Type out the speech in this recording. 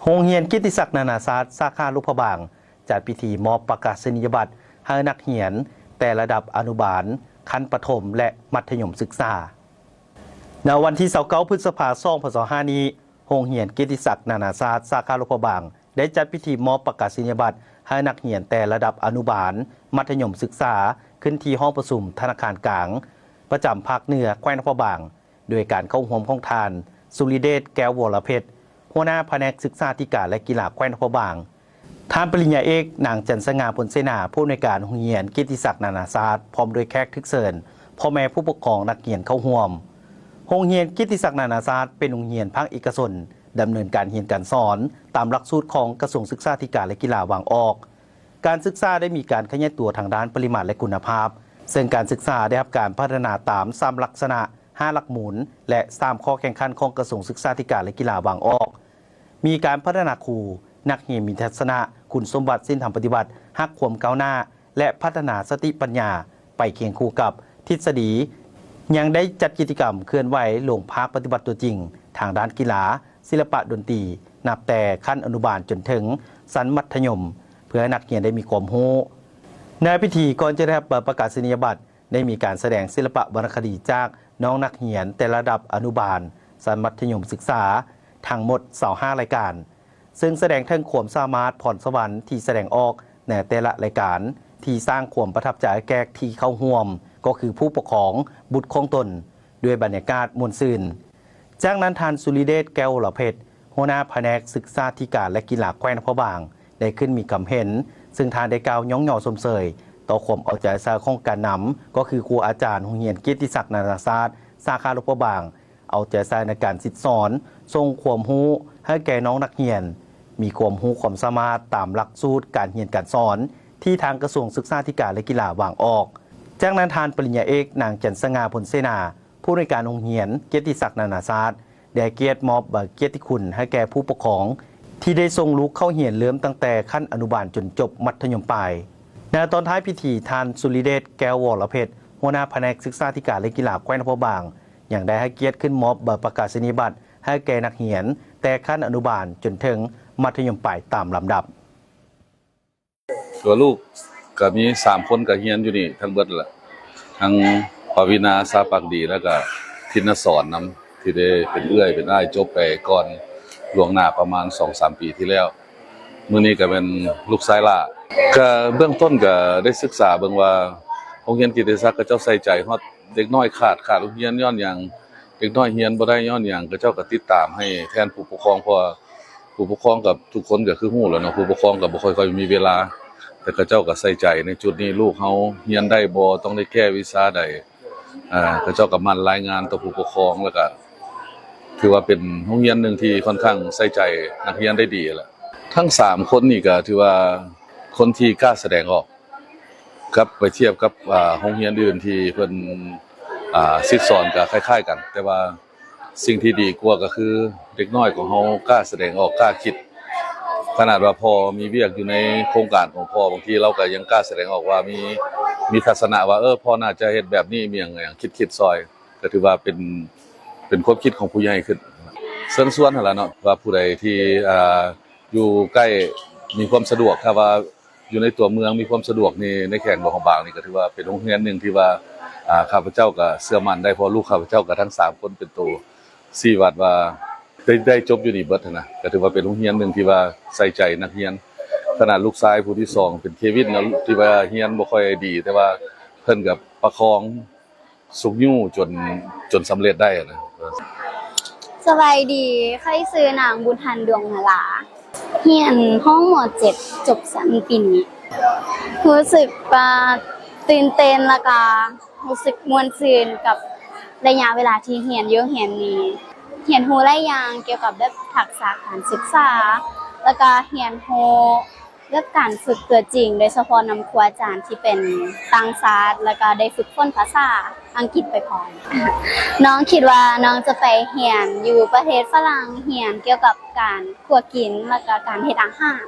ໂຮງຮຽນກຽດຕິສັກນານາຊາດ ສາຂາຫຼວງພະບາງ ຈັດພິທີມອບປະກາສະນີຍະບັດໃຫ້ນັກຮຽນແຕ່ລະດັບອະນຸບານ, ຂັ້ນປະຖົມ ແລະ ມັດທະຍົມສຶກສາ. ໃນວັນທີຊາວເກົ້າ ພຶດສະພາ ສອງພັນຊາວຫ້ານີ້, ໂຮງຮຽນກຽດຕິສັກນານາຊາດ ສາຂາຫຼວງພະບາງ ໄດ້ຈັດພິທີມອບປະກາສະນີຍະບັດໃຫ້ນັກຮຽນແຕ່ລະດັບອະນຸບານ, ມັດທະຍົມສຶກສາ ຂຶ້ນທີ່ຫ້ອງປະຊຸມທະນາຄານກາງ ປະຈຳພາກເໜືອແຂວງຫຼວງພະບາງ ໂດຍການເຂົ້າຮ່ວມຂອງທ່ານ ສຸລິເດດ ແກ້ວວໍລະເພັດ ຫົວໜ້າພະແນກສຶກສາທິການ ແລະ ກິລາແຂວງຫຼວງພະບາງ, ທ່ານປະລິນຍາເອກ ນາງ ຈັນສະຫງ່າ ພົນເສນາ ຜູ້ອຳນວຍການໂຮງຮຽນກຽດຕິສັກນານາຊາດ ພ້ອມດ້ວຍແຂກຖືກເຊີນ, ພໍ່ແມ່ຜູ້ປົກຄອງນັກຮຽນເຂົ້າຮ່ວມ. ໂຮງຮຽນກຽດຕິສັກນານາຊາດ ເປັນໂຮງຮຽນພາກເອກະຊົນ ດຳເນີນການຮຽນການສອນຕາມຫຼັກສູດຂອງກະຊວງສຶກສາທິການ ແລະ ກິລາວາງອອກ. ການສຶກສາໄດ້ມີການຂະຫຍາຍຕົວທາງດ້ານປະລິມານ ແລະ ຄຸນນະພາບ, ເຊິ່ງການສຶກສາໄດ້ຮັບການພັດທະນາຕາມສາມລັກສະນະ, ຫ້າຫຼັກມູນ ແລະ ສາມຂໍ້ແຂ່ງຂັນຂອງກະຊວງສຶກສາທິການ ແລະ ກິລາວາງອອກ. ມີການພັດທະນາຄູ, ນັກຮຽນມີທັດສະນະ, ຄຸນສົມບັດສິນທຳປະຕິບັດ, ຮັກຄວາມກ້າວໜ້າ ແລະ ພັດທະນາສະຕິປັນຍາໄປຄຽງຄູ່ກັບທິດສະດີ, ຍັງໄດ້ຈັດກິດຈະກຳເຄື່ອນໄຫວລົງພາກປະຕິບັດຕົວຈິງທາງດ້ານກິລາ, ສິລະປະດົນຕີ ນັບແຕ່ຂັ້ນອະນຸບານຈົນເຖິງຊັ້ນມັດທະຍົມ ເພື່ອໃຫ້ນັກຮຽນໄດ້ມີຄວາມຮູ້. ໃນພິທີ ກ່ອນຈະໄດ້ຮັບໃບປະກາສະນີຍະບັດ ໄດ້ມີການສະແດງສິລະປະວັນນະຄະດີຈາກນ້ອງນັກຮຽນແຕ່ລະລະດັບອະນຸບານ, ຊັ້ນມັດທະຍົມສຶກສາ ທັງໝົດຊາວຫ້າລາຍການ, ເຊິ່ງສະແດງເຖິງຄວາມສາມາດພອນສະຫວັນທີ່ສະແດງອອກໃນແຕ່ລະລາຍການ ທີ່ສ້າງຄວາມປະທັບໃຈໃຫ້ແຂກທີ່ເຂົ້າຮ່ວມ ກໍຄືຜູ້ປົກຄອງ, ບຸດຂອງຕົນ ດ້ວຍບັນຍາກາດມ່ວນຊື່ນ. ຈາກນັ້ນ ທ່ານ ສຸລິເດດ ແກ້ວວໍລະເພັດ ຫົວໜ້າພະແນກສຶກສາທິການ ແລະ ກິລາແຂວງຫຼວງພະບາງ ໄດ້ຂຶ້ນມີຄຳເຫັນ, ເຊິ່ງທ່ານໄດ້ກ່າວຍ້ອງຍໍຊົມເຊີຍຕໍ່ຄວາມເອົາໃຈໃສ່ຂອງການນຳ, ກໍຄືຄູອາຈານໂຮງຮຽນກຽດຕິສັກນານາຊາດ ສາຂາຫຼວງພະບາງ, ເອົາໃຈໃສ່ໃນການສິດສອນ, ສົ່ງຄວາມຮູ້ໃຫ້ແກ່ນ້ອງນັກຮຽນ, ມີຄວາມຮູ້ຄວາມສາມາດຕາມຫຼັກສູດການຮຽນການສອນທີ່ທາງກະຊວງສຶກສາທິການ ແລະ ກິລາວາງອອກ. ຈາກນັ້ນ ທ່ານປະລິນຍາເອກ ນາງ ຈັນສະຫງ່າ ພົນເສນາ ຜູ້ອຳນວຍການໂຮງຮຽນກຽດຕິສັກນານາຊາດ ໄດ້ໃຫ້ກຽດມອບໃບກຽດຕິຄຸນໃຫ້ແກ່ຜູ້ປົກຄອງ ທີ່ໄດ້ສົ່ງລູກເຂົ້າຮຽນເລີ່ມຕັ້ງແຕ່ຂັ້ນອະນຸບານຈົນຈົບມັດທະຍົມປາຍ. ໃນຕອນທ້າຍພິທີ, ທ່ານ ສຸລິເດດ ແກ້ວວໍລະເພັດ ຫົວໜ້າພະແນກສຶກສາທິການ ແລະ ກິລາແຂວງຫຼວງພະບາງ ຍັງໄດ້ໃຫ້ກຽດຂຶ້ນມອບໃບປະກາສະນີຍະບັດໃຫ້ແກ່ນັກຮຽນແຕ່ຂັ້ນອະນຸບານຈົນເຖິງມັດທະຍົມປາຍຕາມລຳດັບ. ຕົວລູກກໍມີສາມຄົນກໍຮຽນຢູ່ນີ້ທັງເບິດແຫຼະ ທັງປະວິນາ ຊາປາກດີ ແລ້ວກໍທິນນະສອນນຳ ທີ່ໄດ້ເປັນເອື້ອຍເປັນອ້າຍ ຈົບໄປກ່ອນລ່ວງໜ້າປະມານສອງສາມປີທີ່ແລ້ວ. ມື້ນີ້ກໍແມ່ນລູກຊາຍຫຼ້າ ກໍເບື້ອງຕົ້ນກໍໄດ້ສຶກສາເບິ່ງວ່າ ໂຮງຮຽນກຽດຕິສັກເຂົາເຈົ້າໃສ່ໃຈຮອດເດັກນ້ອຍຂາດ ຂາດໂຮງຮຽນຍ້ອນຫຍັງ ເດັກນ້ອຍຮຽນບໍ່ໄດ້ຍ້ອນຫຍັງ ເຂົາເຈົ້າກໍຕິດຕາມໃຫ້ແທນຜູ້ປົກຄອງ ເພາະວ່າຜູ້ປົກຄອງກັບທຸກຄົນກໍຄືຮູ້ແຫຼະເນາະ ຜູ້ປົກຄອງກໍບໍ່ຄ່ອຍ ຄ່ອຍມີເວລາ ແຕ່ເຂົາເຈົ້າກໍໃສ່ໃຈໃນຈຸດນີ້ ລູກເຮົາຮຽນໄດ້ບໍ່ ຕ້ອງໄດ້ແກ້ວິຊາໃດ ອ່າ ເຂົາເຈົ້າກໍໝັ່ນລາຍງານຕໍ່ຜູ້ປົກຄອງ ແລ້ວກໍຖືວ່າເປັນໂຮງຮຽນໜຶ່ງທີ່ຄ່ອນຂ້າງໃສ່ໃຈນັກຮຽນໄດ້ດີແຫຼະ. ທັງສາມຄົນນີ້ກໍຖືວ່າຄົນທີ່ກ້າສະແດງອອກ ກັບໄປທຽບກັບ ອ່າ ໂຮງຮຽນອື່ນທີ່ເພິ່ນ ອ່າ ສິດສອນກໍຄ້າຍໆກັນ ແຕ່ວ່າສິ່ງທີ່ດີກວ່າກໍຄືເດັກນ້ອຍຂອງເຮົາກ້າສະແດງອອກ ກ້າຄິດ ຂະໜາດວ່າພໍ່ມີວຽກຢູ່ໃນໂຄງການຂອງພໍ່ ບາງທີລາວກໍຍັງກ້າສະແດງອອກວ່າມີ ມີທັດສະນະວ່າ ເອີ ພໍ່ໜ້າຈະເຮັດແບບນີ້ ມີຫຍັງ ຫຍັງ ຄິດ ຄິດຊ່ອຍ ກໍຖືວ່າເປັນ ເປັນຄວາມຄິດຂອງຜູ້ໃຫຍ່ຂຶ້ນ. ເຊີນຊວນຫັ້ນລະເນາະ ວ່າຜູ້ໃດທີ່ ອ່າ ຢູ່ໃກ້ ມີຄວາມສະດວກ ຖ້າວ່າ ຢູ່ໃນຕົວເມືອງມີຄວາມສະດວກນີ້ ໃນແຂວງຫຼວງພະບາງນີ້ ກໍຖືວ່າເປັນໂຮງຮຽນໜຶ່ງທີ່ວ່າ ອ່າ ຂ້າພະເຈົ້າກໍເຊື່ອໝັ້ນໄດ້ ເພາະລູກຂ້າພະເຈົ້າກໍທັງສາມຄົນເປັນໂຕຊີ້ວັດວ່າໄດ້ ໄດ້ຈົບຢູ່ນີ້ເບິດຫັ້ນນະ ກໍຖືວ່າເປັນໂຮງຮຽນໜຶ່ງທີ່ວ່າໃສ່ໃຈນັກຮຽນ. ຂະໜາດລູກຊາຍຜູ້ທີສອງເປັນເຄວິນນະ ທີ່ວ່າຮຽນບໍ່ຄ່ອຍດີ ແຕ່ວ່າເພິ່ນກໍປະຄອງ ຊຸກຍູ້ຈົນ ຈົນສຳເລັດໄດ້ນະ. ສະບາຍດີ ຂ້ອຍຊື່ນາງບຸນທັນ ດວງມາລາ ຮຽນຫ້ອງ ມໍເຈັດ ຈົບຊັ້ນປີນີ້. ຮູ້ສຶກວ່າຕື່ນເຕັ້ນ ແລ້ວກະຮູ້ສຶກມ່ວນຊື່ນກັບໄລຍະເວລາທີ່ຮຽນຢູ່ໂຮງຮຽນນີ້. ຮຽນຮູ້ຫຼາຍຢ່າງກ່ຽວກັບແບບທັກສະການສຶກສາ ແລ້ວກະຮຽນຮູ້ ແບບການຝຶກຕົວຈິງ ໂດຍສະເພາະນຳຄູອາຈານທີ່ເປັນຕ່າງຊາດ ແລ້ວກະໄດ້ຝຶກຝົນພາສາອັງກິດໄປພ້ອມ. ນ້ອງຄິດວ່ານ້ອງຈະໄປຮຽນຢູ່ປະເທດຝຣັ່ງ ຮຽນກ່ຽວກັບການຄົວກິນ ແລ້ວກະການເຮັດອາຫານ.